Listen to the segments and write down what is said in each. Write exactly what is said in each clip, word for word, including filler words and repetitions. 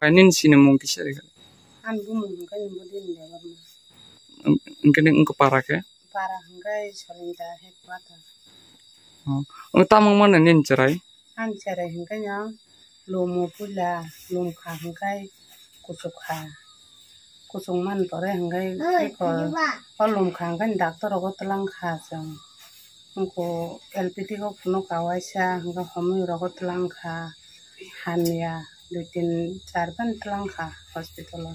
Kainin sinimung kisa rikha. Ani bumung hwnkhe ni Bodin Debbarma. Hwnkhe ni wngkha para khe? Para hwnkhe Solinda Headquarter. Oh. Wng tamung mano nini chwrai? Ani chwrai hwnkhe no Lumo puila, Lumkha hwnkhe Kuchukha. Kuchuk man pore hwnkhe oi, eko o Lumkha hwnkhe doctor rogo twlang kha chwng. Wngkha L P T o phunuk kawaisa hwnkhe homwi rogo twlang kha. Hamya dui tin char ban twlang kha hospital o.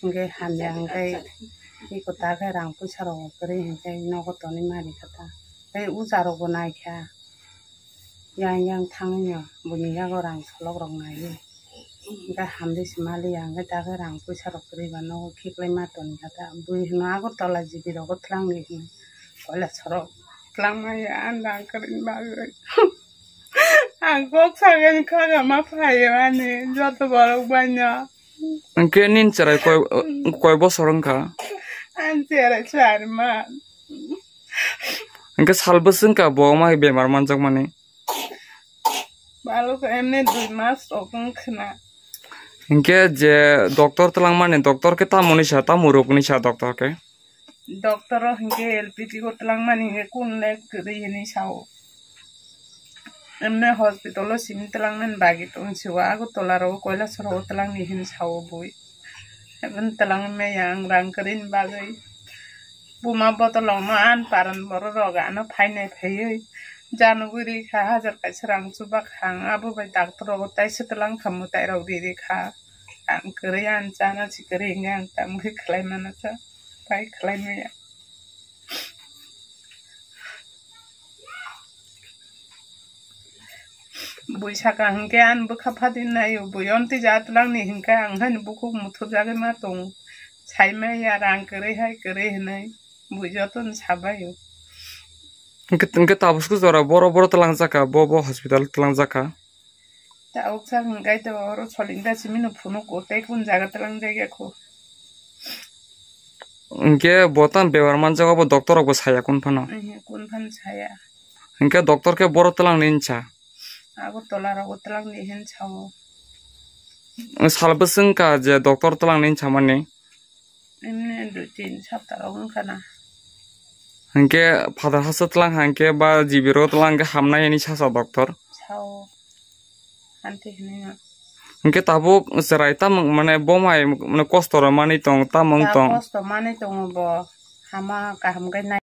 Hwnkhe hamya hwnkhe eko ta khe rang puisa rok kwrwi hwnkhe nogo tonwi mari kha ta. Tei ucha rokbo nai kha. Yang yang thangwi no buini yago rang solok rok naiwi. Hwnkhe hamdi se maliya hwnkhe ta khe rang puisa rok kwrwi ba nogo khiklai ma toni kha ta. Bui hwno Agartala G B rogo twlang di hwno. Koila sorok twlang maya ang rang kwrwini bagwi. Ang kok sagani khaga ma phaio ani joto borok baino. Hwnkhe nini chwrai koi, koi bosor wngkha? Ani chwrai chwrai ma. Hwnkhe sal bwswk wngkha bo mai bemar manjakmani? Balok emne dui mas rok wngkhna. Hwnkhe je doctor twlangmani, doctor khe tamoni sa, tamo rokni sa doctor khe? Doctor o hwnkhe L P T o twlangmani hwnkhe kun le kwrwi hinwi sao. Emne hospital o simi twlangnani bagwi tong sio, Agartala rogo Kailasoro o twlangni hin sao bui. Emne twlangwi maya ang rang kwrwini bagwi. Buma botolongno an paran borok rok ano phainai phaiwi janugwi rikha, hajar kaisa rang chubakkha ang, abo bai doctor rogo taisa twlang kha mwtai rok ri rikha. Ang kwrwi ani chana si kwrwi hwnkhe ang tamo khe khlai mano kha, bai khlai maya. Bui saka hwnkhe ani bwkha phadi naio, bui ontwi ja twlangni hwnkhe ang haino bukhuk muthubjagwi ma tongo. Saimaya rang kwrwi hai kwrwi hinwi bui jotono sabaio. Hwnkhe, hwnkhe tabuk jora boro boro twlangjakha, bo bo hospital twlangjakha. Tabuk sak hwnkhe to oro Solinda simino phunuk o tei kun jaga twlangjak ya kho. Hwnkhe bo tamo bemar manjago, bo doctor rok bo saya kun phano. Ehe, kun phano saya. Hwnkhe doctor khe boro twlangni hinsa? Agartala rogo twlangni hin sao. Sal bwswk wngkha je doctor twlangni hinsa mani? Emne dui tin sapta rok wngkha na. Hwnkhe phatar hasteo twlang hwnkhe ba G B rogo twlang hwnkhe hamnai hinwi sasa doctor? Sao. Hante hinwi no. Hwnkhe tabuk chwrai tamo mane bo mai mane kosto rw manwi tong, tamo wng tong? Kosto manwi tongo bo. Hama kaham khe nai.